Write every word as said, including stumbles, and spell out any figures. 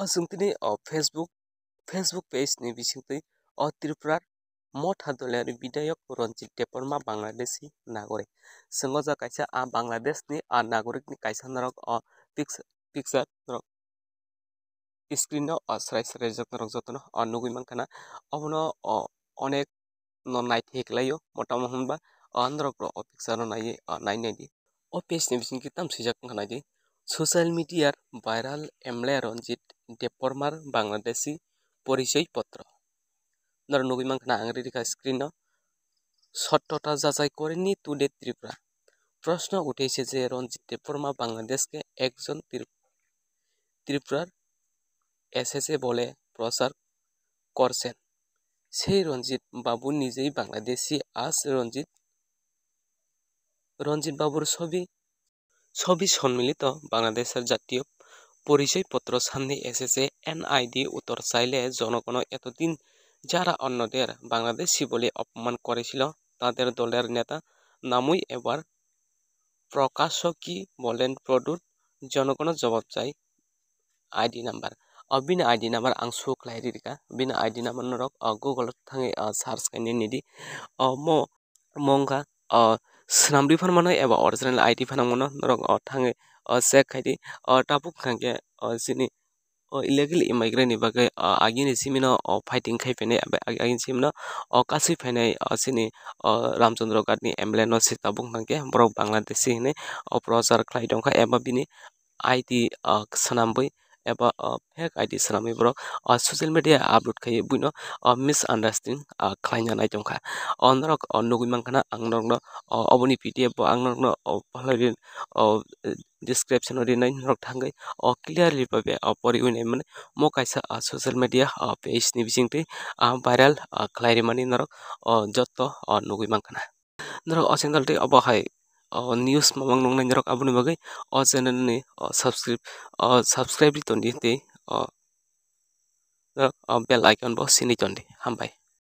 O chwng tini o Facebook, Facebook page ni bisingtwi o Tripura Motha Doliyani Bidhayok Ranjit Debbarma Bangladeshi nagorik. Chwng o jaga kaisa a Bangladesh ni a nagorik ni kaisa norok o picture, picture norok screen o o srai srai jak norok jotono o nugwi mankha na. Obono o onek no naithek laio, motamo hwnba o norok o picture no naiwi o nai naidi. O page ni bisingtwi tamo swijak wngkha naidi, social media viral M L A Ranjit Debbarmar Bangladeshi porichoy potro. Norok nugwi mankha na ang riri kha screen o, সত্যতা যাচাই করেনি টুডে ত্রিপুরা। প্রশ্ন উঠেছে যে রঞ্জিত দেববর্মা বাংলাদেশকে একজন ত্রিপ-, ত্রিপুরার এসএসএ বলে প্রচার করছেন। সেই রঞ্জিত বাবু নিজেই বাংলাদেশি। আজ রঞ্জিত, রঞ্জিত বাবুর ছবি, ছবি সম্মিলিত বাংলাদেশের জাতীয় পরিচয়পত্র সামনে এসেছে। এনআইডি উত্তর চাইলে জনগণ এতদিন যারা অন্যদের বাংলাদেশি বলে অপমান করেছিল, তাদের দলের নেতা নামই এবার প্রকাশ্য কি বলেন প্রদ্যুৎ? জনগণের জবাব চাই ID number. O bini I D number ang show khlai ri rikha. Bini I D number norok o Google o thangwi o search khainai nidi. O mo, mo wngkha o swnamri phan mano eba original I D phan mano norok o thangwi o check khai di. O tabuk hwnkha khe o chini o illegal immigrant ni bagwi o agini simi no o fighting khai phainai aba ag-, agini simi no o kasui phainai o chini o Ramchandra Ghat ni M L A no se tabuk hwnkha khe borok Bangladeshi hinwi o prochar khlai tongkha eba bini I D o swnamwi eba o fake I D swnamwi borok o social media upload khai buino o misunderstanding o khlaina nai tongkha. O norok o nugwi mankha na ang norokno o oboni P D F bo ang norokno o phalwi o description o rinai norok thangwi o clearly babe o poriwi nai mani mo kaisa o social media o page ni bisingtwi o viral o khlai rimani norok o joto o nugwi mankha na. Norok o channel tei obo hai o news mamang nungnai norok aboni bagwi o channel ni o subscribe o subscribe ri tondi tei o norok o bell icon bo sini tondi. Hambai.